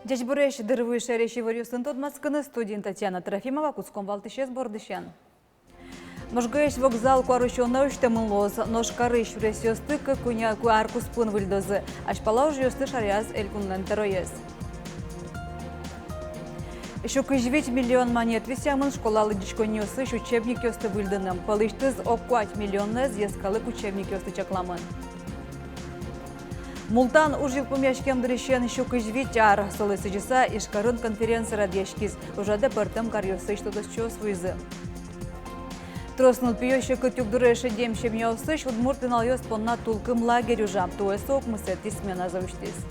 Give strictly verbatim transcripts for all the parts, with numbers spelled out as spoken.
Ӟечбуресь! Дыр вуиз шаерысь иворъёсын тодматскыны. Студиын Татьяна Трофимова. Кутском валтӥсез бордысен. Можгаысь вокзал куарусёнэ усьтэмын луоз. Нош карысь сюресъёсты кык-куинь ар куспын выльдозы. Азьпала ужъёсты шараяз Элькунлэн тӧроез. Сю кызь вить миллион манет висъямын школа лыдӟиськонниосысь учебникъёсты выльдыны. Пӧлысьтыз ог куать миллионэз йӧскалык учебникъёслы чакламын. Мултан уж йылпумъяськем дырысен сю кызь вить ар. Солы сӥзьыса Ижкарын конференция радъяськиз. Ужрадэ пӧртэм каръёсысь тодосчиос вуизы. Трос нылпиё секыт югдуре шедем семьяосысь удмурт пиналъёс понна «Тулкым» лагерь ужа. Туэ со укмысэтӥ сменазэ усьтӥз.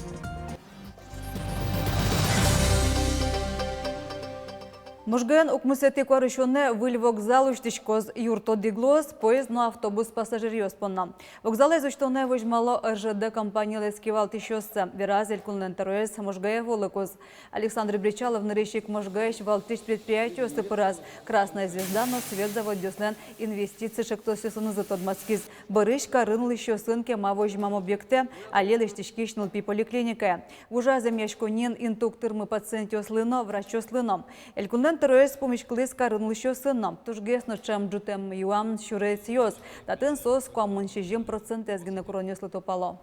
Можгаын укмысэтӥ куарусёнэ выль вокзал усьтӥськоз. Юрт одӥг луоз поезд но автобус пассажиръёс понна. Вокзалэз усьтонэ возьмало РЖД компаниялэсь кивалтӥсьёссэ. Вераз Элькунлэн тӧроез Можгае вуылыкуз. Александр Бречалов нырысь ик Можгаысь валтӥсь предприятиосы пыраз. «Красная звезда» но «Свет» заводъёслэн инвестици чектосъёсынызы тодматскиз. Бӧрысь карын улӥсьёсын кема возьмам объектэ, али лэсьтӥськись нылпи поликлиникае. Вужаз эмъяськонниын инты уг тырмы пациентъёслы но, врачъёслы но. Элькунлэн тӧроез пумиськылӥз карын улӥсьёсын но. Тужгес но ӵем ӝутэм юан сюресъёс. Татын соос куамын сизьым процентэз гинэ куронъёслы тупало.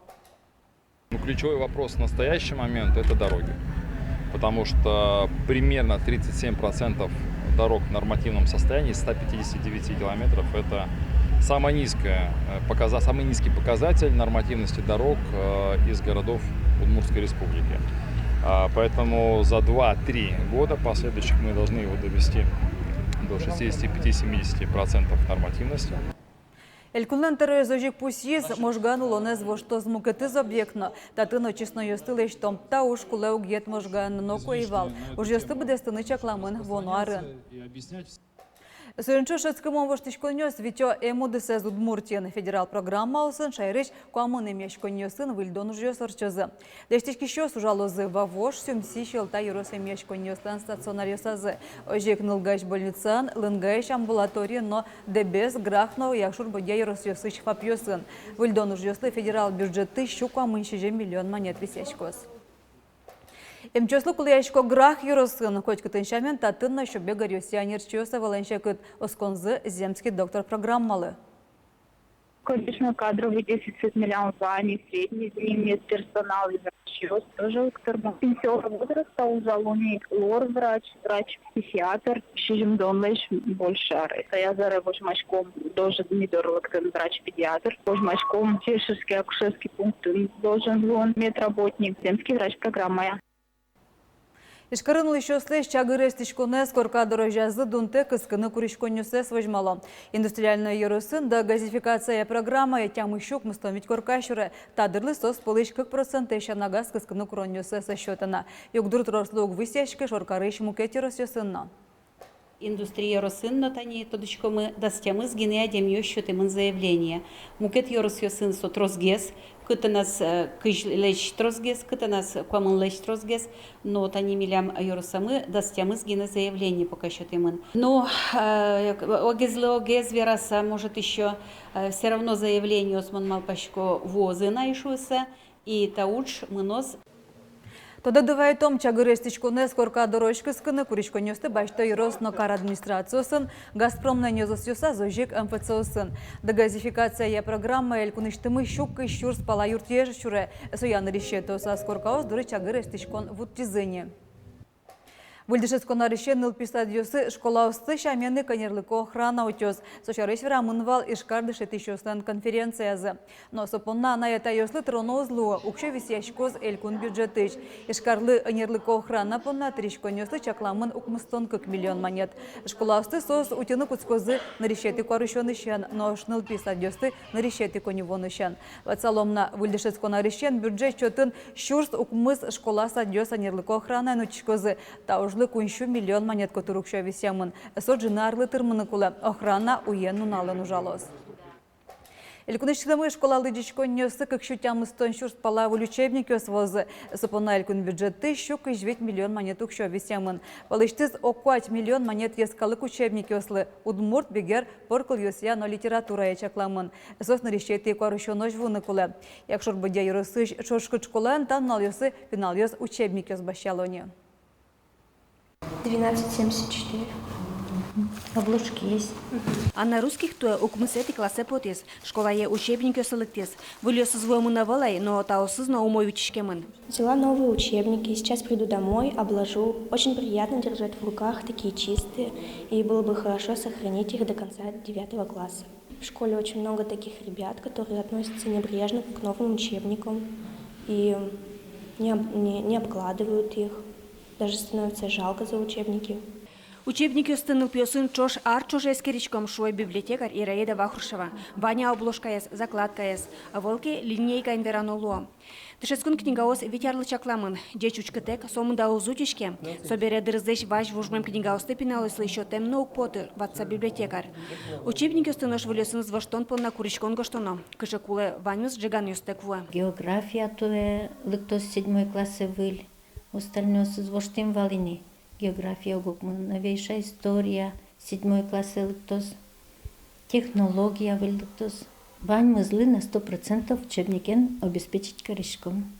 Ну, ключевой вопрос в настоящий момент — это дороги. Потому что примерно тридцать семь процентов дорог в нормативном состоянии, из ста пятидесяти девяти километров, это самая низкая, э, показа-, самый низкий показатель нормативности дорог, э, из городов Удмуртской Республики. А, поэтому за два-три года последующих мы должны его довести до шестидесяти пяти-семидесяти процентов нормативности. Элькунлэн тӧроез озьы ик пусйиз: Можгаын улонэз воштоз мукетыз объект но. Татын очистнойёсты лэсьто. Та уж кулэ угет Можгаын но ноку ӧй вал. Ужъёсты быдэстыны чакламын вуоно арын. Соин ӵош шӧдскымон воштӥськонъёс витё эм удысэз Удмуртиын. Федерал программаосын шаерысь куамын эмъяськонниосын выльдон ужъёс ортчозы. Лэсьтӥськисьёс ужалозы Вавож, Сюмси, Сьӧлта ёрос эмъяськонниослэн стационаръёсазы, озьы ик Нылгаысь больницаын, Лынгаысь амбулаториын но Дэбес, Грах но Якшур-Бӧдья ёросъёсысь ФАПъёсын. Выльдон ужъёслы федерал бюджетысь сю куамын сизьым миллион манет висъяськоз. Эмчиослы кулэясько Грах ёросын. Котькытын сямен, татын но Сюбег ӧръёсъя ӧнерчиос ӧвӧлэн секыт. Осконзы «Земский доктор» программалы. Конечно, кадровый дефицит милям вань, и средний звене медперсонал, и врачъёс тоже уг тырмо. Пенсионного возраста ужало ни лор-врач, врач-психиатр, сизьымдонлэсь больше ар. Таяз аре возьмаськом, должен ни доры лыктыны врач-педиатр, возьмаськом фельдшерский-акушерский пунктын должен луыны медработник, «Земский врач» программая. Ижкарын улӥсьёслэсь чагыр эстӥськонэз корка дорозязы дунтэк кыскыны куриськонъёссэс возьмало. Индустриальной ёросын догазификация программая тямыс сю укмыстон вить корка сюре. Та дырлы соос пӧлысь кык процентэз сяна газ кыскыны куронъёссэс ӧз сёто на. Югдур трослы уг висъяськы шоркарысь мукет ёросъёсын но. Индустрия ёросын но, тани тодӥськомы, дас тямыс гинэ адямиос сётэмын заявление. Мукет ёросъёсын со тросгес, кытыназ, э, кызьлэсь тросгес, кытыназ куамынлэсь тросгес, но тани милям ёросамы дас тямыс гинэ заявление пока сётэмын. Но, э, огезлы огез вераса, может, ещё, э, всё равно заявлениос, мон малпасько, вуозы на ай шуыса, и та уж мыноз. Тодады вайытом: чагыр эстӥськонэз корка дорозь кыскыны куриськонъёсты басьто ёрос но кар администрациосын, «Газпромлэн» ёзосъёсаз, озьы ик МФЦ-осын. Догазификация программая элькунысьтымы сю кызь сюрс пала юртъеш сюре. Соя нырысетӥосаз коркаос доры чагыр эстӥськон вуттӥзы ни. Выль дышетскон арысен нылпи садъёсы школаосты сямен ик ӧнерлыко охрана утёз. Со сярысь верамын вал Ижкар дышетӥсьёслэн конференциязы. Но со понна анай-атайёслы тыроно уз луы, уксё висъяськоз элькун бюджетысь. Ижкарлы ӧнерлыко охрана понна тыриськонъёслы чакламын укмыстон кык миллион манет. Школаосты соос утьыны кутскозы нырысетӥ куарусёнысен, нош нылпи садъёсты — нырысетӥ коньывуонысен. Ватсалом на, выль дышетскон арысен бюджет чотын сюрс укмыс школа-садъёс ӧнерлыко охранаен утиськозы. Та ужлы куинь сю миллион манет котыр уксё висъямын. Со ӝыны арлы тырмыны кулэ, охрана уен-нуналын ужалоз. Элькунысьтымы школа лыдӟиськонниосы кык сю тямыстон сюрс пала выль учебникъёс вуозы. Со понна элькун бюджетысь сю кызь вить миллион манет уксё висъямын. Пӧлысьтыз ог куать миллион манет йӧскалык учебникъёслы, удмурт, бигер, пӧркылъёсъя но литературая чакламын. Соос нырысетӥ куарусёнозь вуыны кулэ. Якшур-Бӧдья ёросысь Ӵошкыт школаын та нуналъёсы пиналъёс учебникъёс басьяло ни. Двенадцать семьдесят четыре. Обложки есть. Анна Русских туэ укмысэтӥ классэ потӥз. Школае учебникъёс лыктӥз. Выльёсыз вуэмын ӧвӧл ай, но таосыз но умой утиськемын. Взяла новые учебники, сейчас приду домой, обложу. Очень приятно держать в руках, такие чистые, и было бы хорошо сохранить их до конца девятого класса. В школе очень много таких ребят, которые относятся небрежно к новым учебникам и не об-, не, не обкладывают их. Даже становится жалко за учебники. Учебникъёсты нылпиосын ӵош ар ӵоже эскериськом, шуэ библиотекарь Ираида Вахрушева. Вань-а обложкаез, закладкаез, ӧвӧл ке, линейкаен верано луо. Дышетскон книгаос вить арлы чакламын. Ӟеч учкытэк, сомында уз утиське. Собере дырзэсь вазь вужмем книгаосты пиналъёслы сётэм но уг поты, ватса библиотекарь. Учебникъёсты нош выльёсыныз воштон понна куриськон гожтоно. Кыӵе кулэ, ваньмыз ӝеганъёстэк вуэ. География туэ лыктоз седьмой классэ выль. Остальнойёсыз воштӥм вал ини. География ог-огмы, новейшая история, седьмой классэ лыктоз, технология выль лыктоз. Ваньмызлы на сто процентов учебникен обеспечить кариськом.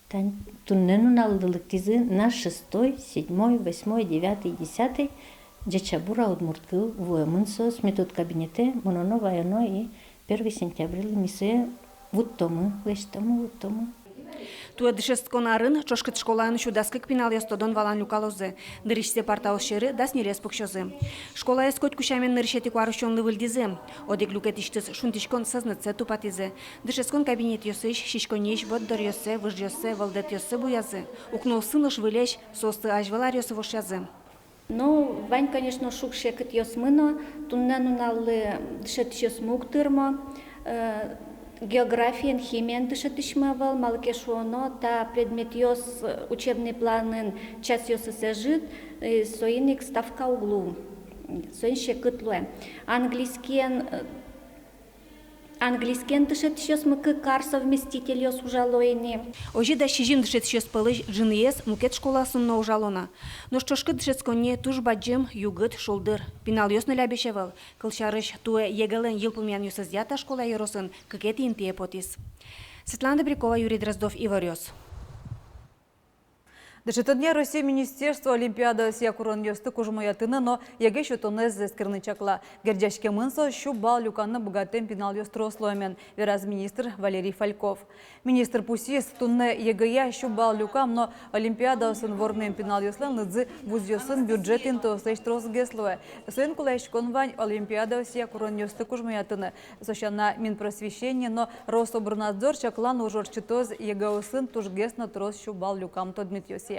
Тань туннэ нуналлы лыктӥзы на шестой, седьмой, восьмой, девятый, десятый. Ӟеча-бура удмурт кыл вуэмын соос, ми тут кабинетэ мыноно, ваёно и первый сентябрьлы ми сое вуттомы, лэсьтомы, вуттомы. Туэ дышетскон арын Ӵошкыт школаын сю дас кык пиналъёс тодон-валан люкалозы. Нырысьсэ партаос сьӧры дас ньылез пуксёзы. Школаез котьку сямен нырысетӥ куарусёнлы выльдӥзы. Одӥг люкетысьтыз шунтӥськон сӧзнэтсэ тупатӥзы. Дышетскон кабинетъёсысь, сиськонниысь борддоръёссэ, выжъёссэ, вӧлдэтъёссэ буязы. Укнооссы нош вылесь, соосты азьвыл аръёсы вошъязы. Ну, вань, конечно, шуг-секытъёсмы но, туннэ нуналлы дышетӥсьёсмы уг тырмо, э, географиен, химиен дышетӥсьмы ӧвӧл, малы ке шуоно, та предметъёс, э, учебный планын часъёсыз ӧжыт, э, соин ик ставка уг лу, соин секыт луэ. Английскиен, э, Английскиен дышетӥсьёсмы кык ар совместительёс ужало ини. Озьы дас сизьым дышетӥсьёс пӧлысь ӝыныез мукет школаосын но ужало на. Нош Ӵошкыт дышетсконни туж бадӟым, югыт, шулдыр. Пиналъёс но лябесь ӧвӧл. Кылсярысь, туэ ЕГЭ-лэн йылпумъянъёсызъя та школа ёросын кыкетӥ интые потӥз. Светлана Добрякова, Юрий Дроздов, «Иворъёс». Дышетонъя Россия министерство олимпиадаосъя куронъёсты кужмоятыны но ЕГЭ сётонэз эскерыны чакла. Герӟаськемын со сю балл люканы быгатэм пиналъёс трос луэмен, вераз министр Валерий Фальков. Министр пусйиз, туннэ ЕГЭ-я сю балл люкам но олимпиадаосын вормем пиналъёслэн лыдзы вузъёсын бюджет интыослэсь тросгес луэ. Соин кулэяськон вань олимпиадаосъя куронъёсты кужмоятыны. Со сяна, Минпросвещение но Рособрнадзор чаклан уж ортчытоз ЕГЭ-осын тужгес но трос сю балл люкам тодметъёсъя.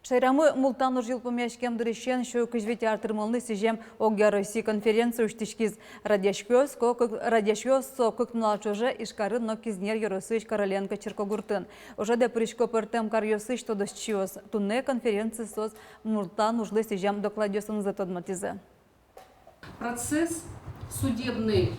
Шаерамы Мултан уж йылпумъяськем дырысен сю кызь вить ар тырмонлы сӥзем огъя Россия конференция усьтӥськиз. Радъяськоз со кык, радъяськоз со кык нунал ӵоже Ижкарын но Кизнер ёросысь Короленко черкогуртын. Ужрадэ пырисько пӧртэм каръёсысь тодосчиос. Туннэ конференцие соос Мултан ужлы сӥзем докладъёсынызы тодматӥзы. Процесс судебный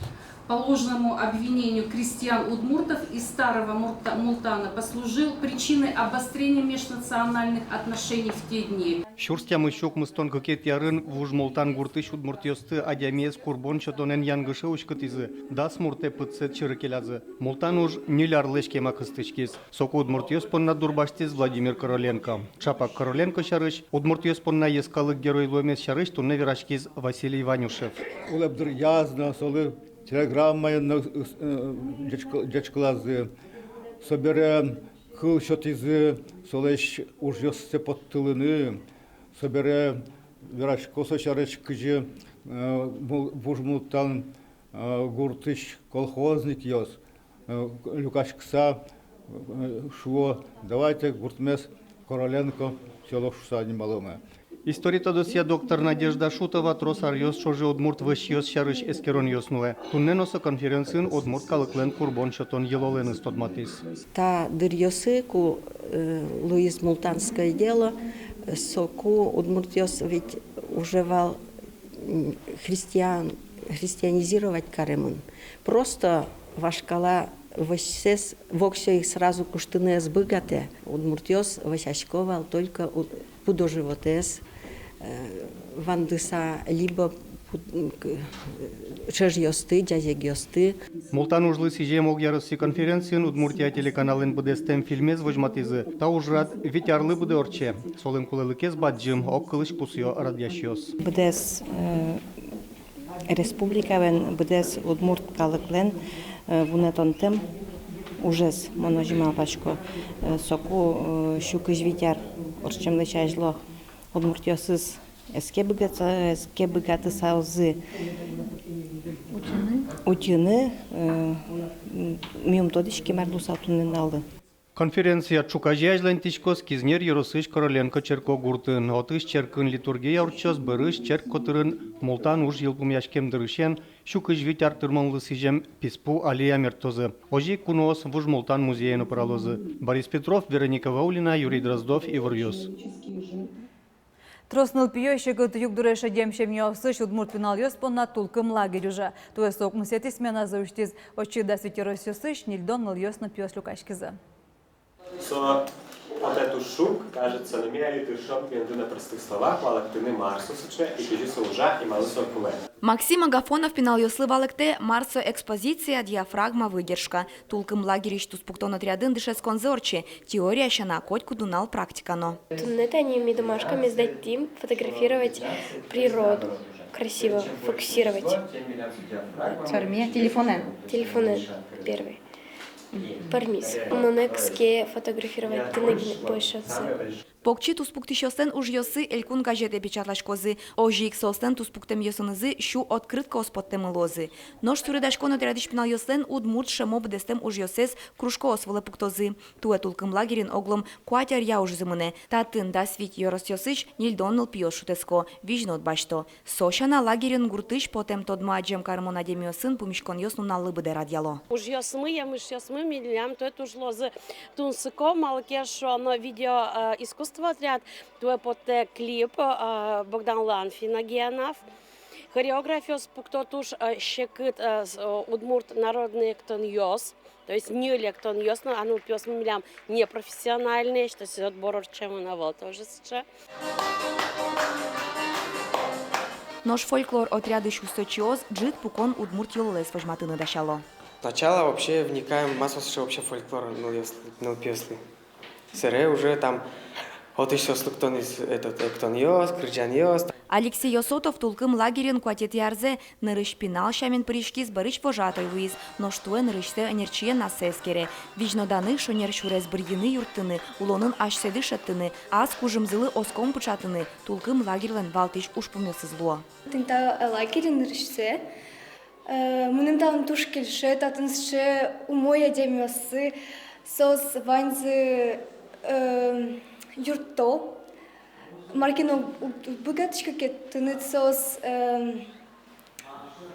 по ложному обвинению крестьян удмуртов из Старого Мурта-, Мултана послужил причиной обострения межнациональных отношений в те дни. Сюрс тямыссю укмыстон кыкетӥ арын Вуж Мултан гуртысь удмуртъёсты адямиез курбон сётонэн янгыше уськытӥзы, дас муртэ пытсэт сьӧры келязы. Мултан уж ньыль арлэсь кема кыстӥськиз. Соку удмуртъёс понна дурбасьтӥз Владимир Короленко. Чапак Короленко сярысь, удмуртъёс понна йӧскалык герой луэмез сярысь туннэ вераськиз Василий Ванюшев. Улэп дыръяз но солы телеграммаен но, э, ӟечкы-, ӟечкылазы. Собере кыл сётӥзы солэсь ужъёссэ поттылыны. Собере верасько со сярысь, кызьы, э, Мул-, Вуж Мултан, э, гуртысь колхозникъёс, э, люкаськыса, э, шуо: «Давайте гуртмес Короленко село шуса нималомы». История тодосъя доктор Надежда Шутова трос аръёс ӵоже удмурт вӧсьёс сярысь эскеронъёс нуэ. Туннэ но со конференциын удмурт калыклэн курбон сётон йылолэныз тодматӥз. Та дыръёсы, ку, э, луиз Мултанское дело, соку удмуртъёс ведь уже вал, м, христиан, Христианизировать каремын. Просто вашкала вӧсьсэс, воксё их сразу куштыны ӧз быгатэ. Удмуртъёс вӧсясько вал только у-, пудо-животэз, э, вандыса, либо пуд-, к-, э, ӵӧжъёсты, ӟазегъёсты. Мултан ужлы сӥзем огъяросси конференциын «Удмуртия» телеканалэн быдэстэм фильмез возьматӥзы. Та ужрад вить арлы быдэ ортче. Солэн кулэлыкез бадӟым, огкылысь пусъё радъясьёс. Быдэс, э, республикалэн, быдэс удмурт калыклэн, э, вунэтонтэм ужез, мон озьы малпасько. Э, соку, э, сю кызь вить ар ортчемлэсь азьло удмуртъёсыз эске быгатыса-, эске быгатысалзы утьыны, утьыны, э, м, ми ум тодӥське, мар луысал туннэ нуналлы. Конференция ӵуказе азьланьтӥськоз Кизнер ёросысь Короленко черкогуртын. Отысь черкын литургия ортчоз, бӧрысь черк котырын Мултан уж йылпумъяськем дырысен сю кызь вить ар тырмонлы сӥзем писпу аллея мерттозы. Озьы ик куноос Вуж Мултан музейын но пыралозы. Борис Петров, Вероника Ваулина, Юрий Дроздов, «Иворъёс». Трос нылпиё секыт югдуре шедем семьяосысь удмурт пиналъёс понна «Тулкым» лагерь ужа. Туэ со укмысэтӥ сменазэ усьтӥз. Отчы дас вить ёросъёсысь ньыльдон нылъёс но пиос люкаськизы. Со потэ туж шуг, кажется, но ми али тыршом тӥледлы на простых словах валэктыны, мар со сыӵе, и кызьы со ужа, и малы со кулэ. Максим Агафонов пиналъёслы валэктэ, мар со экспозиция, диафрагма, выдержка. «Тулкым» лагерьысь туспуктон отрядын дышетсконзы ортче, теория сяна, котькуд нунал практика но. Туннэ тани ми домашкамес дадьтӥм фотографировать природу, красиво фокусировать. Сярмия телефонэн. Телефонэн первый. Пӧрмиз. Монэ кыске фотографировать тынэ гинэ больше отсы. Покчи туспуктӥсьёслэн ужъёссы «Элькун» газетэ печатласькозы. Озьы ик соослэн туспуктэмъёсынызы сю открыткаос поттэмын луозы. Нош суредаськон отрядысь пиналъёслэн удмурт шӧмо быдэстэм ужъёссэс кружкаос вылэ пуктозы. Туэ «Тулкым» лагерьын оглом куать аръя ужзы мынэ. Татын дас вить ёросъёсысь ньыльдон нылпиос шутэтско, визьнод басьто. Со сяна, лагерьын гуртысь потэм тодмо-адӟем карымон адямиосын пумиськонъёс нуналлы быдэ радъяло. Ужъёсмы, емышъёсмы милям туэ туж луозы тунсыко, малы ке шуоно, видео, э, искусство отряд, туэ потэ клип, э, Богдан Ланфин но Гианов. Хореографиос пукто туж, э, секыт, э, с-, э, удмурт народный эктонъёс. То есть ньыль эктонъёс но, а нылпиосмы милям непрофессиональные, что сӥзьыл отбор ортчемын ӧвӧл тоже сыӵе. Нош фольклор отрядысь усьтӥсьёс ӝыт пукон удмурт йылолэз возьматыны дасяло. Сначала вообще вникаем, мар со сыӵе вообще фольклор нылъёс-, нылпиослы. Сэре уже там отысь соос лыктонэз, этот, эктонъёс, кырӟанъёс. Алексей Осотов «Тулкым» лагерьын куатетӥ арзэ. Нырысь пинал сямен пыриськиз, бӧрысь вожатой луиз. Нош туэ нырысьсэ ӧнерчиен ассэ эскере. Визьноданы, шонер сюрес бырйыны юрттыны, улонын асьсэды шедьтыны, ас кужымзылы оскон пыӵатыны «Тулкым» лагерьлэн валтӥсь ужпумъёсыз луо. Тӥни та лагерьын нырысьсэ, э, мыным татын туж кельше, татын сыӵе умой адямиоссы, соос ваньзы, э, юртто. Мар ке но уг, уг быгатӥськы ке, тыныд соос, э,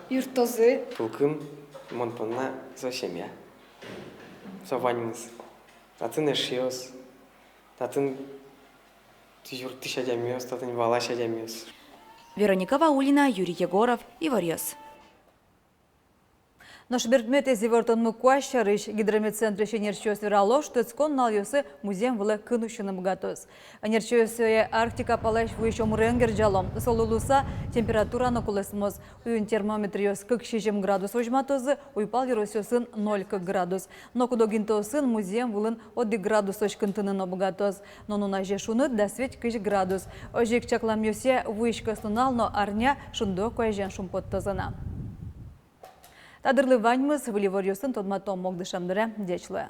юрттозы. «Тулкым» мон понна со семья. Со ваньмыз. Татын эшъёс, татын юрттӥсь адямиос, татын валась адямиос. Вероника Ваулина, Юрий Егоров, «Иворъёс». Нош берпуметӥез ивортонмы куазь сярысь. Гидрометцентрысь ӧнерчиос верало, шутэтскон нуналъёсы музъем вылэ кын усьыны быгатоз. Ӧнерчиос сое Арктика палась вуись омырен герӟало. Солы луыса температура но кулэсмоз. Уюн термометръёс кык-сизьым градус возьматозы, уйпал ёросъёсын ноль-кык градус. Но куд-ог интыосын музъем вылын одӥг градусозь кынтыны но быгатоз. Но нуназе шуныт дас вить-кызь градус. Озьы ик чакламъёсъя, вуись кӧснунал но арня шунды куазен шумпоттозы на. Та дырлы ваньмыз. Выль иворъёсын тодматом мон дышем дыре. Ӟеч луэ.